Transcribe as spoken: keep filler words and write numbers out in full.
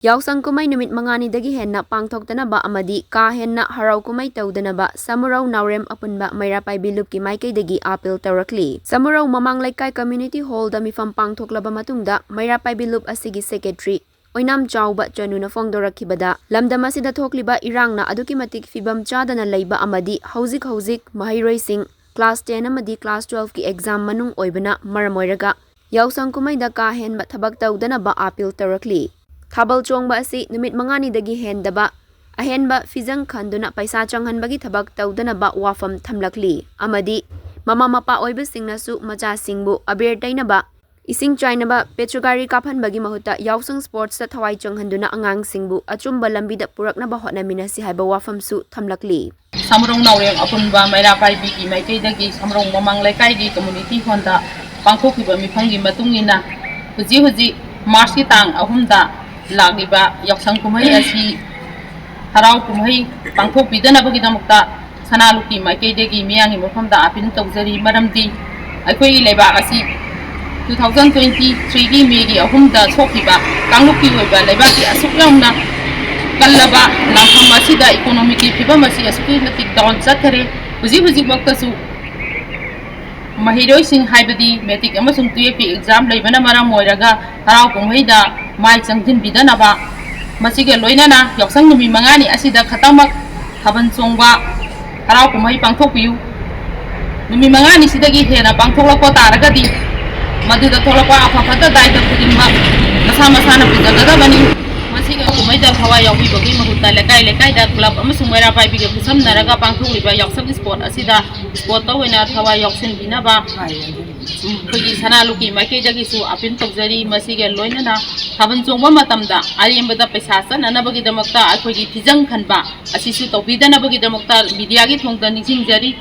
ꯌꯥꯎꯁꯪ ꯀꯨꯝꯍꯩ ꯅꯨꯃꯤꯠ ꯃꯉꯥꯅꯤꯗꯒꯤ ꯍꯦꯟꯅ ꯄꯥꯡꯊꯣꯛꯇꯅꯕ ꯑꯃꯗꯤ ꯀꯥ ꯍꯦꯟꯅ ꯍꯔꯥꯎ ꯀꯨꯝꯍꯩ ꯇꯧꯗꯅꯕ ꯁꯃꯨꯔꯧ ꯅꯥꯎꯔꯦꯝ ꯑꯄꯨꯟꯕ ꯃꯩꯔꯥ ꯄꯥꯏꯕꯤ ꯂꯨꯞꯀꯤ ꯃꯥꯏꯀꯩꯗꯒꯤ ꯑꯥꯄꯤꯜ ꯇꯧꯔꯛꯂꯤ꯫ ꯁꯃꯨꯔꯧ ꯃꯃꯥꯡ ꯂꯩꯀꯥꯏ ꯀꯝꯃ꯭ꯌꯨꯅꯤꯇꯤ ꯍꯣꯜꯗ ꯃꯤꯐꯝ ꯄꯥꯡꯊꯣꯛꯂꯕ ꯃꯇꯨꯡꯗ ꯃꯩꯔꯥ ꯄꯥꯏꯕꯤ ꯂꯨꯞ ꯑꯁꯤꯒꯤ ꯁꯦꯀ꯭ꯔꯦꯇꯔꯤ ꯑꯣꯏꯅꯥꯝ ꯆꯥꯎꯕ ꯆꯅꯨꯅ ꯐꯣꯡꯗꯣꯔꯛꯈꯤꯕꯗ, ꯂꯝꯗꯝ ꯑꯁꯤꯗ ꯊꯣꯛꯂꯤꯕ ꯏꯔꯥꯡꯅ ꯑꯗꯨꯛꯀꯤ ꯃꯇꯤꯛ ꯐꯤꯕꯝ ꯆꯥꯗꯅ ꯂꯩꯕ ꯑꯃꯗꯤ ꯍꯧꯖꯤꯛ ꯍꯧꯖꯤꯛ ꯃꯍꯩꯔꯣꯏꯁꯤꯡ class ten ꯑꯃꯗꯤ class twelve ꯀꯤ exam ꯃꯅꯨꯡ ꯑꯣꯏꯕꯅ ꯃꯔꯝ ꯑꯣꯏꯔꯒ ꯌꯥꯎꯁꯪ ꯀꯨꯝꯍꯩꯗ ꯀꯥ ꯍꯦꯟꯕ ꯊꯕꯛ ꯇꯧꯗꯅꯕ ꯑꯥꯄꯤꯜ ꯇꯧꯔꯛꯂꯤ꯫ ꯊꯥꯕꯜ ꯆꯣꯡꯕ ꯑꯁꯤ ꯅꯨꯃꯤꯠ ꯃꯉꯥꯅꯤꯗꯒꯤ ꯍꯦꯟꯗꯕ ꯑꯍꯦꯟꯕ ꯐꯤꯖꯪ ꯈꯟꯗꯨꯅ ꯄꯩꯁꯥ ꯆꯪꯍꯟꯕꯒꯤ ꯊꯕꯛ ꯇꯧꯗꯅꯕ ꯋꯥꯐꯝ ꯊꯝꯂꯛꯂꯤ ꯑꯃꯗꯤ ꯃꯃꯥ ꯃꯄꯥ ꯑꯣꯏꯕꯁꯤꯡꯅꯁꯨ ꯃꯆꯥꯁꯤꯡꯕꯨ ꯑꯕꯦꯔ ꯇꯩꯅꯕ, ꯏꯁꯤꯡ ꯆꯥꯏꯅꯕ, ꯄꯦꯆꯨꯒꯥꯔꯤ ꯀꯥꯞꯍꯟꯕꯒꯤ ꯃꯍꯨꯠꯇ ꯌꯥꯎꯁꯪ sportsꯇ ꯊꯋꯥꯏ ꯆꯪꯍꯟꯗꯨꯅ ꯑꯉꯥꯡꯁꯤꯡꯕꯨ ꯑꯆꯨꯝꯕ ꯂꯝꯕꯤꯗ ꯄꯨꯔꯛꯅꯕ ꯍꯣꯠꯅꯃꯤꯟꯅꯁꯤ ꯍꯥꯏꯕ ꯋꯥꯐꯝꯁꯨ ꯊꯝꯂꯛꯂꯤ꯫ ꯁꯃꯨꯔꯧ ꯅꯥꯎꯔꯦꯝ ꯑꯄꯨꯟꯕ ꯃꯩꯔꯥ ꯄꯥꯏꯕꯤꯒꯤ ꯃꯥꯏꯀꯩꯗꯒꯤ ꯁꯃꯨꯔꯧ ꯃꯃꯥꯡ ꯂꯩꯀꯥꯏꯒꯤ ꯀꯝꯃ꯭ꯌꯨꯅꯤꯇꯤ ꯍꯣꯜꯗ ꯄꯥꯡꯊꯣꯛꯈꯤꯕ ꯃꯤꯐꯝꯒꯤ ꯃꯇꯨꯡ ꯏꯟꯅ, ꯍꯧꯖꯤꯛ ꯍꯧꯖꯤꯛ ꯃꯥꯔꯆꯀꯤ ꯇꯥꯡ ꯑꯍꯨꯝꯗ ꯂꯥꯛꯂꯤꯕ ꯌꯥꯎꯁꯪ ꯀꯨꯝꯍꯩ ꯑꯁꯤ, ꯍꯔꯥꯎ ꯀꯨꯝꯍꯩ ꯄꯥꯡꯊꯣꯛꯄꯤꯗꯅꯕꯒꯤꯗꯃꯛꯇ ꯁꯅꯥ ꯂꯨꯀꯤ ꯃꯥꯏꯀꯩꯗꯒꯤ ꯃꯤꯌꯥꯝꯒꯤ ꯃꯐꯝꯗ ꯑꯥꯄꯤꯜ ꯇꯧꯖꯔꯤ꯫ ꯃꯔꯝꯗꯤ ꯑꯩꯈꯣꯏꯒꯤ ꯂꯩꯕꯥꯛ ꯑꯁꯤ two thousand twenty threeꯒꯤ ꯃꯦꯒꯤ ꯑꯍꯨꯝꯗ ꯊꯣꯛꯈꯤꯕ ꯀꯥꯡꯂꯨꯞꯀꯤ ꯑꯣꯏꯕ ꯂꯩꯕꯥꯛꯀꯤ ꯑꯁꯨꯛ ꯌꯥꯝꯅ ꯀꯜꯂꯕ ꯂꯥꯟꯐꯝ ꯑꯁꯤꯗ economicꯀꯤ ꯐꯤꯕꯝ ꯑꯁꯤ ꯑꯁꯨꯛꯀꯤ ꯃꯇꯤꯛ down ꯆꯠꯈꯔꯦ꯫ ꯍꯧꯖꯤꯛ ꯍꯧꯖꯤꯛꯃꯛꯇꯁꯨ ꯃꯍꯩꯔꯣꯏꯁꯤꯡ, ꯍꯥꯏꯕꯗꯤ matric ꯑꯃꯁꯨꯡ twelveꯀꯤ exam ꯂꯩꯕꯅ ꯃꯔꯝ ꯑꯣꯏꯔꯒ, ꯍꯔꯥꯎ ꯀꯨꯝꯍꯩꯗ ꯃꯥꯏ ꯆꯪꯁꯤꯟꯕꯤꯗꯅꯕ, ꯃꯁꯤꯒ ꯂꯣꯏꯅꯅ ꯌꯥꯎꯁꯪ ꯅꯨꯃꯤꯠ ꯃꯉꯥꯅꯤ ꯑꯁꯤꯗ ꯈꯛꯇꯃꯛ ꯊꯥꯕꯜ ꯆꯣꯡꯕ ꯍꯔꯥꯎ ꯀꯨꯝꯍꯩ ꯄꯥꯡꯊꯣꯛꯄꯤꯌꯨ꯫ ꯅꯨꯃꯤꯠ ꯃꯉꯥꯅꯤꯁꯤꯗꯒꯤ ꯍꯦꯟꯅ ꯄꯥꯡꯊꯣꯛꯂꯛꯄ ꯇꯥꯔꯒꯗꯤ, ꯃꯗꯨꯗ ꯊꯣꯛꯂꯛꯄ ꯑꯐ ꯐꯠꯇ ꯗꯥꯏꯇ ꯈꯨꯗꯤꯡꯃꯛ ꯃꯁꯥ ꯃꯁꯥꯅ ꯄꯨꯖꯒꯗꯕꯅꯤ꯫ ꯃꯁꯤꯒꯤ ꯀꯨꯝꯍꯩꯗ ꯊꯋꯥꯏ ꯌꯥꯎꯕꯤꯕꯒꯤ ꯃꯍꯨꯠꯇ, ꯂꯩꯀꯥꯏ ꯂꯩꯀꯥꯏꯗ club ꯑꯃꯁꯨꯡ ꯃꯩꯔꯥ ꯄꯥꯏꯕꯤꯒ ꯈꯨꯠꯁꯝꯅꯔꯒ ꯄꯥꯡꯊꯣꯛꯂꯤꯕ ꯌꯥꯎꯁꯪ sport ꯑꯁꯤꯗ sportꯇ ꯑꯣꯏꯅ ꯊꯋꯥꯏ ꯌꯥꯎꯁꯤꯟꯕꯤꯅꯕ ꯑꯩꯈꯣꯏꯒꯤ ꯁꯅꯥ ꯂꯨꯀꯤ ꯃꯥꯏꯀꯩꯗꯒꯤꯁꯨ ꯑꯥꯄꯤꯜ ꯇꯧꯖꯔꯤ꯫ ꯃꯁꯤꯒ ꯂꯣꯏꯅꯅ ꯊꯥꯕꯜ ꯆꯣꯡꯕ ꯃꯇꯝꯗ ꯑꯔꯦꯝꯕꯗ ꯄꯩꯁꯥ ꯆꯠꯅꯅꯕꯒꯤꯗꯃꯛꯇ ꯑꯩꯈꯣꯏꯒꯤ ꯐꯤꯖꯪ ꯈꯟꯕ ꯑꯁꯤꯁꯨ ꯇꯧꯕꯤꯗꯅꯕꯒꯤꯗꯃꯛꯇ mediaꯒꯤ ꯊꯣꯡꯗ ꯅꯤꯡꯁꯤꯡꯖꯔꯤ꯫